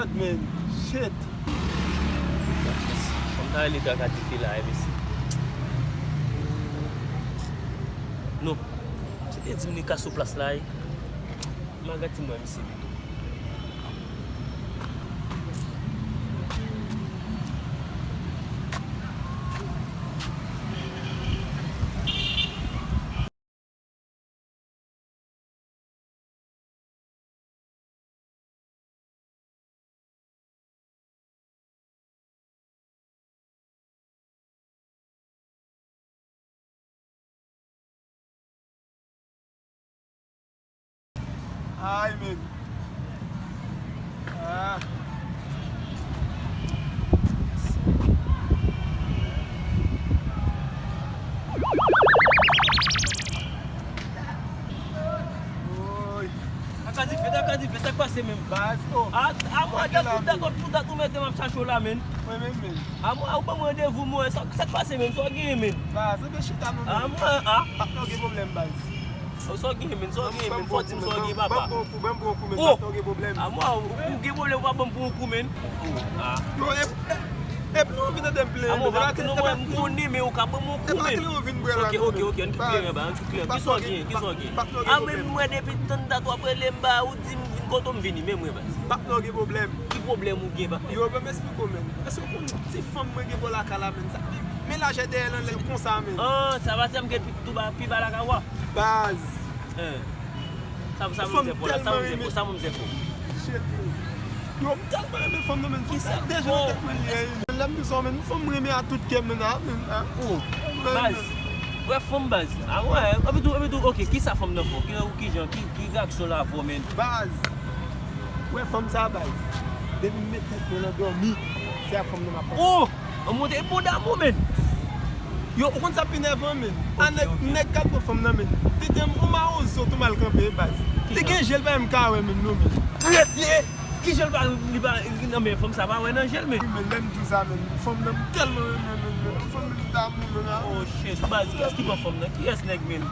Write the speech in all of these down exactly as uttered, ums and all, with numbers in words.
Man, shit. Kòm ta rele kaka dife la, e mesye. Non. Se te di m li ka sou plas la, e. M a gati mwen, misye pito. Ay, men. Ah. Woy. Akadife, akadife, sa k pase menm? Baz, oh. A, a mwen, dat, tout dat, tout dat ou mete m ap chache w la, men. Mwen menm, men. A mwen, ou ban mwen randevou, mwen, sa, sa k pase menm? Sa w genyen, men? Baz, anben chita non, men. A mwen, a. Patnè w gen pwoblèm, baz. O, sa w genyen, men, sa w genyen, men, fò di m sa w genyen, papa. Ban m pran yon kou, ban m pran yon kou, men, patnè w gen pwoblèm. A mwen, ou, ou gen pwoblèm, ou pa ban m pran yon kou, men. Ou, a. Yo, e, e, epi nou anvi tande m plenyen, men. A mwen, m konnen, men ou ka ban m yon kou, men. Ok, ok, ok, ann kite kleren, ba, ann kite kleren. Kisa w genyen, kisa w genyen? A, men mwen, depi tann dat w ap rele m, ba, ou di m vin kote w m vini, men mwen, baz. Patnè w gen pwoblèm. Ki pwoblèm ou gen, papa? Yo, ban m esplike w, men. Èske w konn ti fanm mwen gen bò lakay la, men? Sa, men lajè dèyè l anlè l konsa, men. An, sa pa sèm gen pi, tou ba, pi ba lakay ou a? Baz. Hein. Sa, sa moun se fò la, sa moun se fò, sa moun se fò. Shit, men. Yo, m tèlman renmen fanm nan, men. Kisa deja nan tèt mwen li ye, men. Lè m di sa, men, fanm mwen renmen a tout kè m, men, a, men, a. Oh, baz. Wè fanm, baz. A, wè, epi tou, epi tou, ok, kisa fanm nan fè w? Ki, ki jan, ki, ki reyaksyon l avè w, men? Baz. Wè fanm sa, baz. Depi m met tèt mwen nan dòmi, se a fanm nan m ap panse. Oh! Ou monte bon damou, men. Yo, ou konn sa pi nèvan, men? A nèg, nèg k ap pran fanm nan, men. Tete m, ou mawozo tou mal kanpe, baz. Te gen je l pa menm ka wè, men, non, men. Rete! Ki je l pa, li pa, nan men fanm sa pa wè nan je l, men. Men lè m di w sa, men, fanm nan m tèlman renmen, men, men, fanm nan m damou, men, a. Oh, shit, baz, kiyès ki pran fanm nan? Kiyès nèg, men?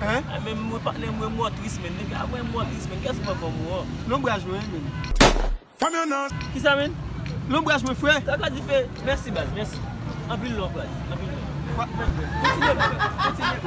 Hein? A, men mwen patnè mwen mò tris, men. Nèg la mwen mò tris, men. Kiyès ki pran fanm ou an? Lonbraj mwen, men. Fanm yo nan. Kisa, men? Lonbraj mwen, frè. Kaka dife. Mèsi, baz, mèsi. Anpil love, baz. Anpil love. Kontinye, baz. Kontinye.